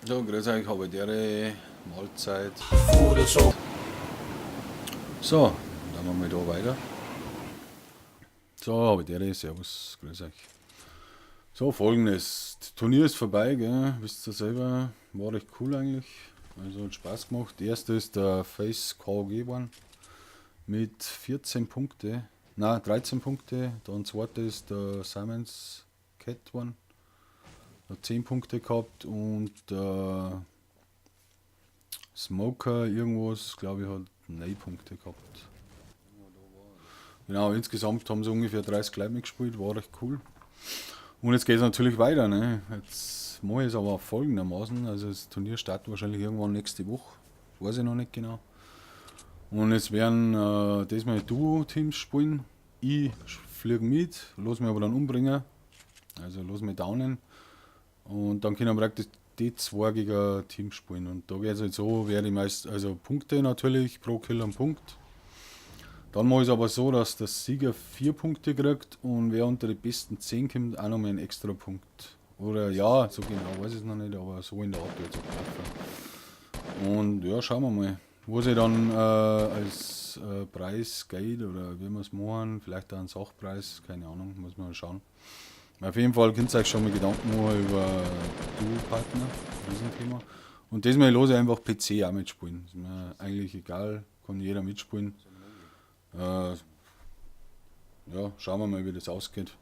So, grüß euch, Habedere, Mahlzeit. So, dann machen wir da weiter. So, Habedere, servus, grüß euch. So, folgendes. Das Turnier ist vorbei, gell? Wisst ihr selber, war recht cool eigentlich. Also hat Spaß gemacht. Der erste ist der Face KG geworden mit 14 Punkte. Nein, 13 Punkte. Dann zweite ist der Simons Cat geworden. Hat 10 Punkte gehabt und der Smoker irgendwas, glaube ich, hat 9 Punkte gehabt. Genau, insgesamt haben sie ungefähr 30 Leute mitgespielt, war recht cool. Und jetzt geht es natürlich weiter. Ne? Jetzt mache ich es aber folgendermaßen. Also das Turnier startet wahrscheinlich irgendwann nächste Woche. Weiß ich noch nicht genau. Und es werden diesmal Duo-Teams spielen. Ich fliege mit, lass mich aber dann umbringen. Also lass mich downen. Und dann können praktisch die zwei gegen Teams spielen. Und da geht es halt so, werde ich meist, also Punkte natürlich, pro Kill ein Punkt. Dann mache ich es aber so, dass der Sieger 4 Punkte kriegt und wer unter die besten 10 kommt, auch nochmal einen extra Punkt. Oder ja, so genau weiß ich es noch nicht, aber so in der Art wird es ablaufen. Und ja, schauen wir mal, was ich dann als Preis geht oder wie wir es machen, vielleicht auch einen Sachpreis, keine Ahnung, muss man schauen. Auf jeden Fall könnt ihr euch schon mal Gedanken machen über Duo-Partner, Riesenthema. Und diesmal lasse ich einfach PC auch mitspielen. Ist mir eigentlich egal, kann jeder mitspielen. Ja, schauen wir mal, wie das ausgeht.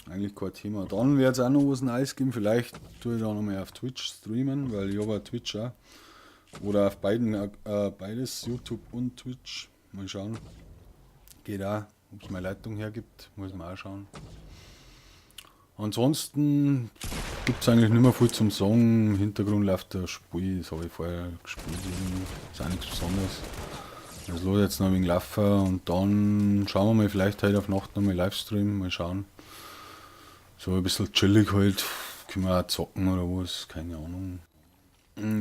Eigentlich kein Thema. Dann wird es auch noch was Neues geben. Vielleicht tue ich da noch mal auf Twitch streamen, weil ich habe auch Twitch auch. Oder auf beiden, beides, YouTube und Twitch. Mal schauen. Geht auch, ob es meine Leitung hergibt, muss man auch schauen. Ansonsten gibt's eigentlich nicht mehr viel zum Sagen. Im Hintergrund läuft das Spiel, das habe ich vorher gespielt, ist auch nichts Besonderes. Das lasse ich jetzt noch ein wenig laufen und dann schauen wir mal, vielleicht heute auf Nacht noch mal Livestream, mal schauen. So ein bisschen chillig halt, können wir auch zocken oder was, keine Ahnung.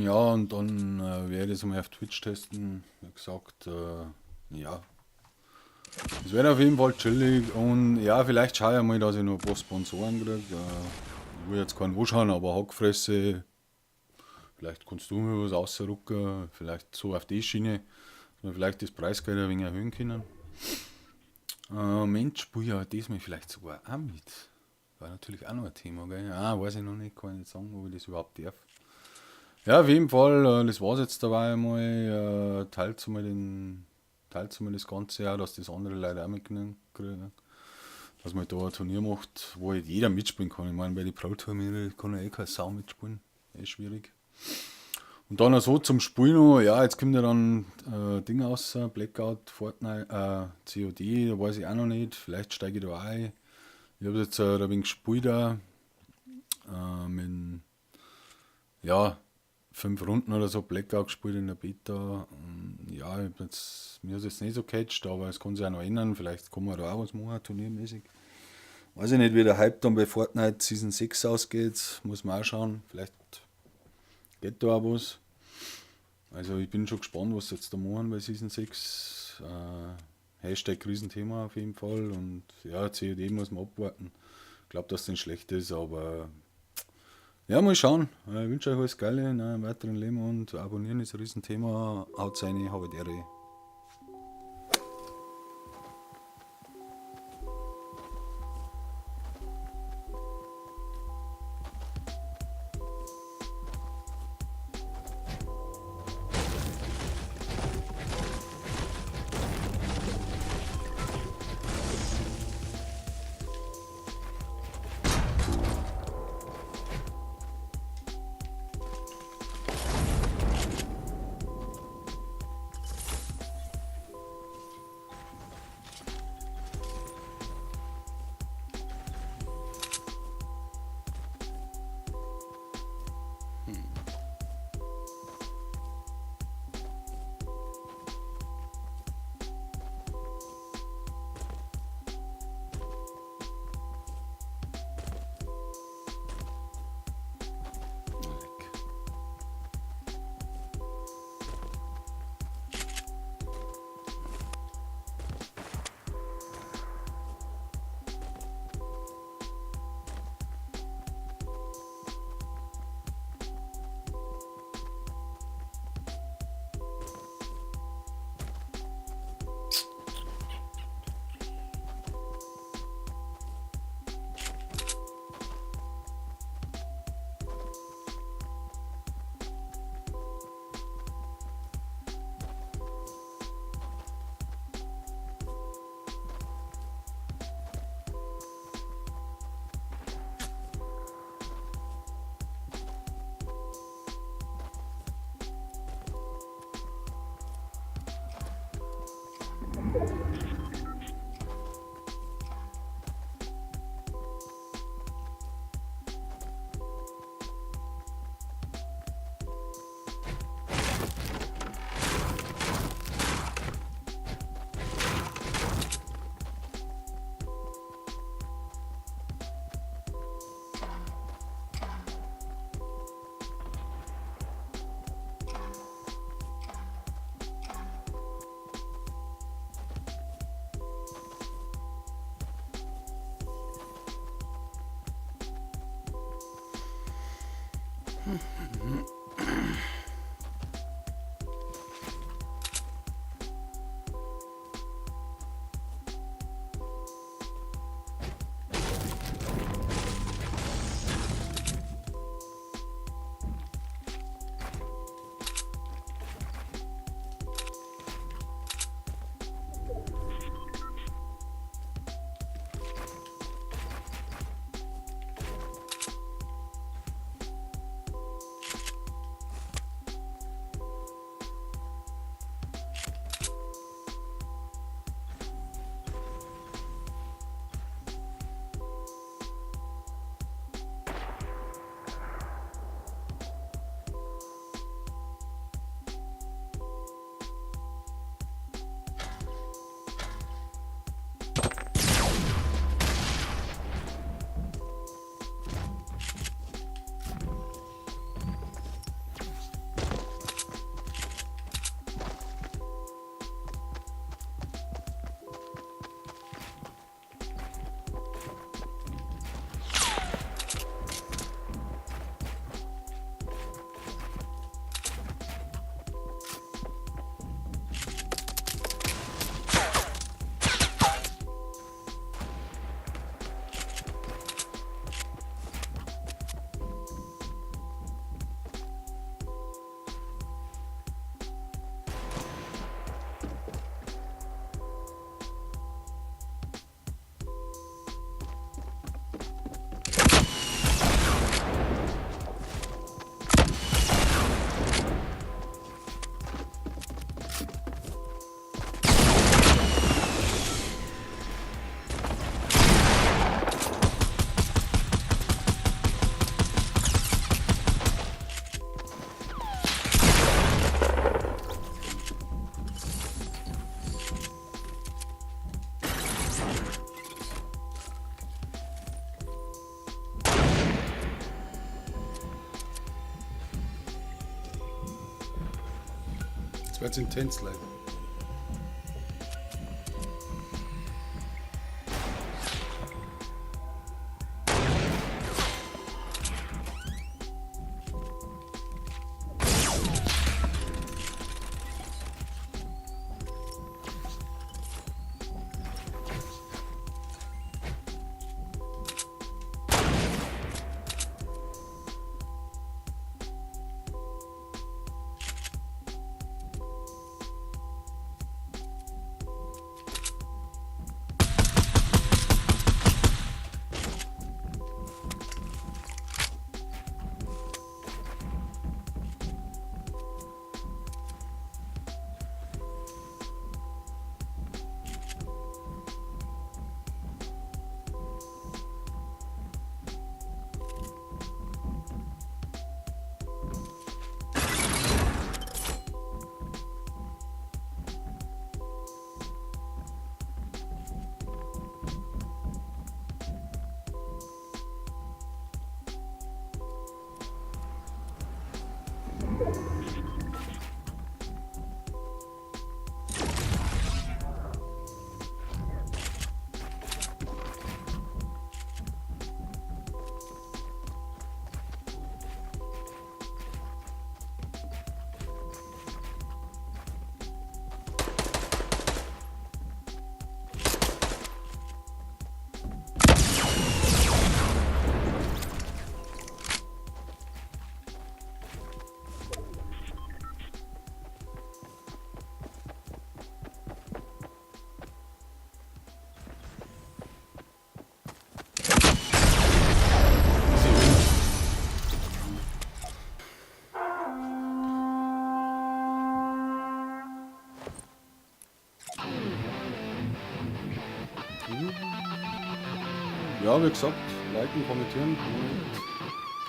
Ja, und dann werde ich es mal auf Twitch testen, wie gesagt, ja. Es wird auf jeden Fall chillig und ja, vielleicht schaue ich mal, dass ich noch ein paar Sponsoren kriege. Ich will jetzt keinen anschauen, aber Hackfresse, vielleicht kannst du mir was rausrücken, vielleicht so auf die Schiene, dass wir vielleicht das Preisgeld ein wenig erhöhen können. Mensch, spiele ja diesmal vielleicht sogar auch mit. War natürlich auch noch ein Thema, gell? Ah, weiß ich noch nicht, kann ich nicht sagen, ob ich das überhaupt darf. Ja, auf jeden Fall, das war's jetzt dabei einmal. Teilt mal den, teilt mal das Ganze auch, dass das andere Leute auch mitnehmen kriegen. Dass man da ein Turnier macht, wo halt jeder mitspielen kann. Ich meine, bei den Pro-Turnieren kann ja eh keine Sau mitspielen. Eh schwierig. Und dann auch so zum Spielen noch, ja, jetzt kommt ja dann Ding raus, Blackout, Fortnite, COD, da weiß ich auch noch nicht, vielleicht steige ich da auch ein. Ich habe jetzt ein wenig gespielt auch, mit, ja, 5 Runden oder so Blackout gespielt in der Beta. Und ja, ich hab jetzt, mir ist jetzt nicht so gecatcht, aber es kann sich auch noch ändern. Vielleicht kann man da auch was machen, turniermäßig. Weiß ich nicht, wie der Hype dann bei Fortnite Season 6 ausgeht. Muss man auch schauen. Vielleicht geht da auch was. Also ich bin schon gespannt, was sie jetzt da machen bei Season 6. Hashtag Riesenthema auf jeden Fall. Und ja, COD muss man abwarten. Ich glaub, dass das nicht schlecht ist, aber ja, mal schauen. Ich wünsche euch alles Geile in eurem weiteren Leben und abonnieren ist ein Riesenthema. Haut rein, habe die Ehre. Jetzt wird's intens, Leute. Ja, wie gesagt, liken, kommentieren,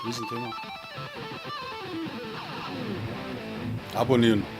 Riesenthema. Abonnieren.